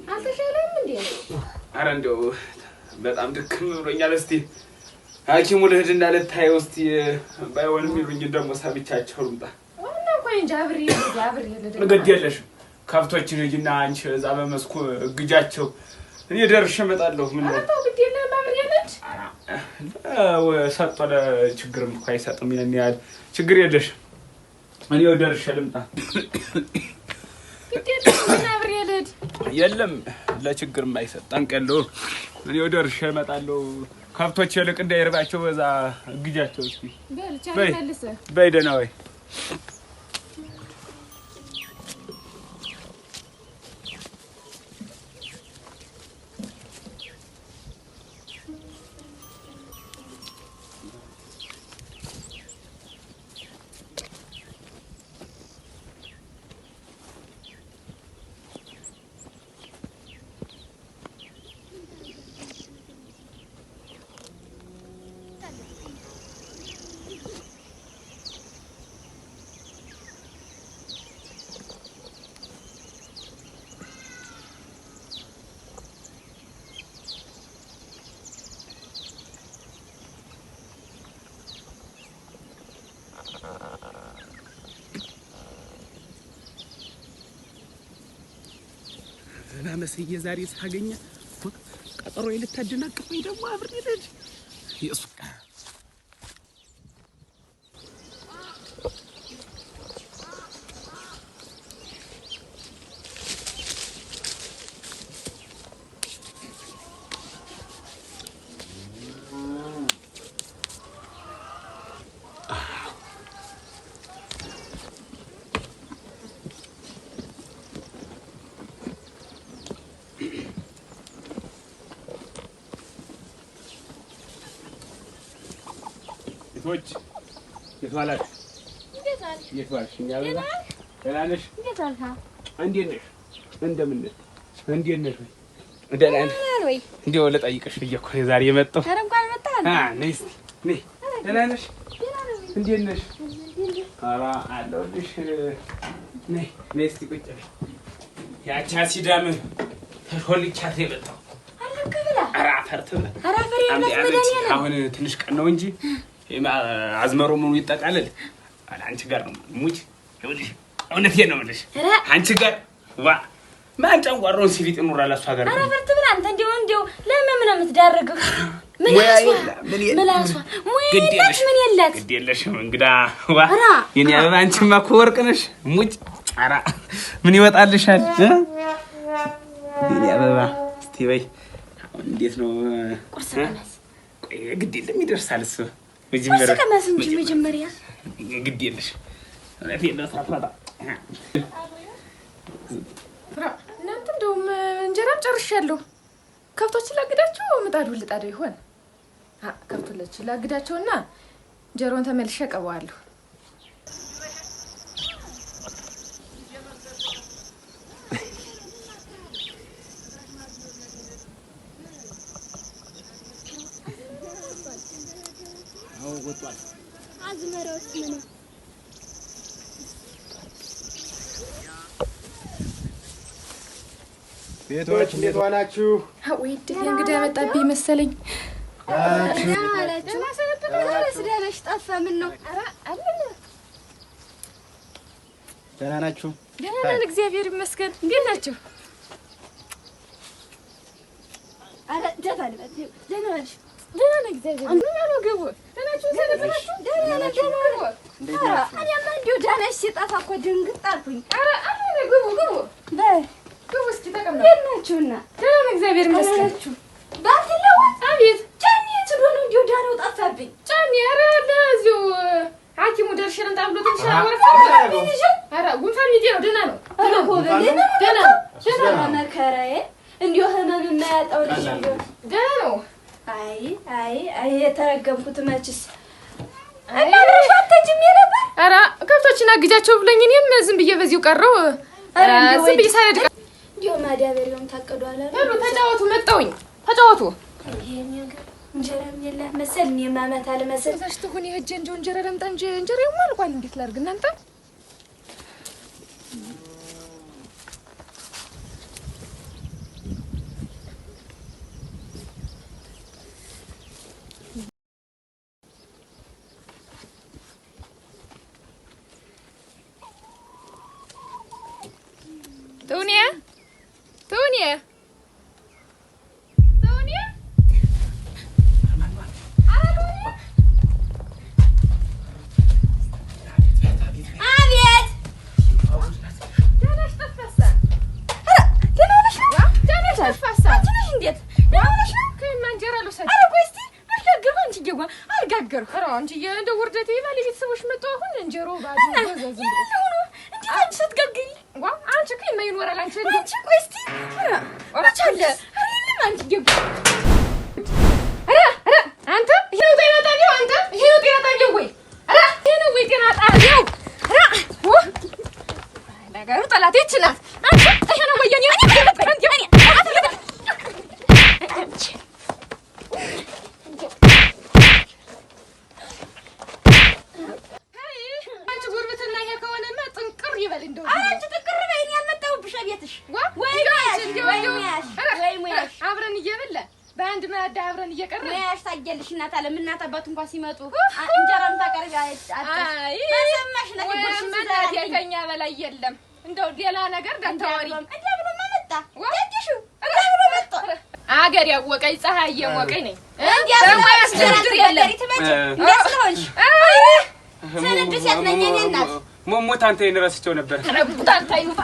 አልተሻለም እንዴ? ኧረ እንደው በጣም ድክም ብሎኛል። እስቲ ሐኪሙ ልሂድና ልታየው እስቲ ባይሆንም ይሉኝን ደግሞ ሰምቻቸው ልምጣ። ዋና እንኳን እንጂ አብሬ ልሂድ አብሬ ልሂድ። ግድ የለሽም ከብቶችን ሂጂና አንቺ እዛ በመስኩ እግጃቸው፣ እኔ ደርሼ እመጣለሁ። ምን ኧረ ተው ግድ የለህም አብሬ ልሂድ። ሰጦ ለችግርም እኮ አይሰጥም ይሄን ያህል ችግር የለሽም። እኔው ደርሼ ልምጣ። ግድ የለህም ግን አብሬ ልሂድ። የለም ለችግርም አይሰጥ ጠንቅ የለውም። እኔው ደርሼ እመጣለሁ። ከብቶች ይልቅ እንዳይርባቸው በዛ እግጃቸው እስኪ። በል ቻው በይ። መልሰህ በይ ደህና ወይ። መስዬ ዛሬ ሳገኘ ቀጠሮ ልታደናቅፈኝ ደግሞ አብሬ ልሂድ። የእሱ ሴቶች የት ዋላችሁ? እንዴት ዋልክ? የት ዋልሽ? እኛ አበባ ደህና ነሽ? እንዴት ዋልክ? እንዴት ነሽ? እንደምን ነሽ? እንዴት ነሽ? ደህና ነሽ? ወይ እንዲያው ልጠይቅሽ ብዬሽ እኮ ነው ዛሬ የመጣሁ። ኧረ እንኳን መጣህ። ነይ እስኪ ነይ። ደህና ነሽ? እንዴት ነሽ? ኧረ አለሁልሽ። ነይ ነይ እስኪ ቁጭ በይ። ያቺ አሲዳም ተሾልቻት ነው የመጣሁ። አለክ ብላ ኧረ አፈር ትብላ። ኧረ አፈር የብላት መድኃኒዓለም። አሁን ትንሽ ቀን ነው እንጂ አዝመሮ ምኑ ይጠቃለል። አንቺ ጋር ነው ሙች። ይኸውልሽ እውነቴን ነው የምልሽ ኧረ አንቺ ጋር ዋ ማን ጨንጓሮን ሲሊጥ ይኖራል እሷ ጋር ኧረ አፈር ትብላ። አንተ እንደው እንደው ለምን ነው የምትዳርገው? ሙያ ምላሷ የለ፣ ምን የለ። ምላሷ ሙያ ግድ የላት የለሽ ምን የላት። ግድ የለሽም እንግዳ ዋ ኧረ የኔ አበባ አንቺማ እኮ ወርቅ ነሽ። ሙጭ ኧረ ምን ይወጣልሻል እ የኔ አበባ እስቲ በይ አሁን እንዴት ነው? ቁርስ ቅመስ፣ ቆይ ግድ የለም ይደርሳል እሱ ቁርስ መጀመሪያ ቅመስ እንጂ መጀመሪያ ግድ የለሽ እውነቴን ነው ሳትመጣ እናንተ እንደውም እንጀራም ጨርሻለሁ። ከብቶችን ላግዳቸው ምጣዱን ልጣደው ይሆን? ከብቶችን ላግዳቸውና እንጀራውን ተመልሼ እቀበዋለሁ። ቤቶች እንዴት ዋላችሁ? ወይ እድል እንግዳ ያመጣብኝ መሰለኝ። ደህና ናችሁ? ደህና ነን እግዚአብሔር ይመስገን። እንዴት ናቸው? ደህና ነን እግዚአብሔር ይመስገን። ግቡ። ደህና ናችሁ? ሰነበታችሁ? ደህና ነን። ግቡ። እንዴት ናችሁ? እኔማ እንዲሁ ደህና ነሽ ሲጠፋ እኮ ድንግጥ አልኩኝ። ኧረ አለ ግቡ፣ ግቡ፣ በይ ግቡ። እስኪ ተቀመጡ። እንዴት ናችሁና? ደህና ነን እግዚአብሔር ይመስገን። ናችሁ? ባትለወጥ አቤት ጫኔ የት ሄዶ ነው? እንዲሁ ደህናው ጠፋብኝ። ጫኔ ኧረ አለ እዚሁ ሐኪሙ ደርሼ ልምጣ ብሎ ትንሽ ወረፋ። ኧረ ጉንፋን ይዤ ነው። ደህና ነው። ኧረ ጎበዜ ደህና ነው። ደህና ነው። መከራዬ እንዲሁ ህመም የማያጣው ልጅ እንዲሁ ደህና ነው። አይ አይ አይ የተረገምኩት መችስ እና ብረሽ አትሄጂም የነበር? ኧረ ከብቶችን አግጃቸው ብሎኝ እኔም ዝም ብዬ በዚሁ ቀረው። ዝም ብዬ ሳልሄድ እንዲያው ማዳበሪያውም ታቅዷል አሉ። በሉ ተጫወቱ፣ መጣሁኝ። ተጫወቱ። ይሄን ነገር እንጀራም የለህ መሰል እኔም አመት አልመሰል እዛች ትሁን የሂጅ እንደው እንጀራ ላምጣ እንጂ እንጀራውማ አልቋል። እንዴት ላድርግ እናንተ? ትሁኔ ትሁኔ ትሁኔ አቤት ደህናሽ ጠፋሳ? ደህና ሆነሽ ነው? ደህናሽ ጠፋሳ? አንቺ ነሽ እንዴት ደህና ሆነሽ ነው? ከማ እንጀራ ልውሰድ። ኧረ ቆይ እስኪ አልጋገርኩ አንቺዬ ጓ አልጋገርኩ። ኧረ አንቺዬ እንደው ውርደቴ ባለ ቤተሰቦች መጡ። አሁን እንጀራው ባዶ በዛ ዝም ብሎ ሆኖ እንዴት አንቺ ስትጋግሪ ዋ አንቺ እኮ የማይኖራል አንቺ እንደው አንቺ ቆይ እስኪ ኧረ መች አለ ኧረ የለም አንቺዬ ጓ ኧረ ኧረ አንተ ይሄ ነው ጤና ጣቢያው? አንተ ይሄ ነው ጤና ጣቢያው ወይ? ኧረ ይሄ ነው ወይ ጤና ጣቢያው? ኧረ ው ነገሩ ጠላቴ ይህች ናት። አንቺ ይሄ ነው ወይ የኔ አንቺ ጉርብትና ይሄ ከሆነማ ጥንቅር ይበል እንደው። ኧረ አንቺ ጥንቅር በይ እኔ አልመጣሁብሽ ቤትሽ ዋ ወይ እንደው አንቺ ሙያሽ እንደው ወይ እንደው ሙያሽ ኧረ ወይ ሙያሽ አብረን እየበላን በአንድ ማዕድ አብረን እየቀረብን ሙያሽ ታየልሽ እናት አለም እናት አባቱ እንኳን ሲመጡ እንጀራም ታቀርቢ አይ በሰማሽ ናት ጉርሽ ወይማ እናቴ ከእኛ በላይ የለም። እንደው ሌላ ነገር እንዳታወሪ። እንዲያ ብሎማ መጣ ዋ! ያየሽው እንዲያ ብሎ መጣ አገር ያወቀኝ ፀሐይ የሞቀኝ ነኝ። እንዲያ በሙያሽ ስለሆንሽ ድርድር የለም። ትመጪ እንዲያ ስለሆንሽ አይ ስንዱ ሴት ነኝ የእኔ እናት ሞት አንተ ረስቸው ነበር። ኧረ ቡታንታ ይውፋ።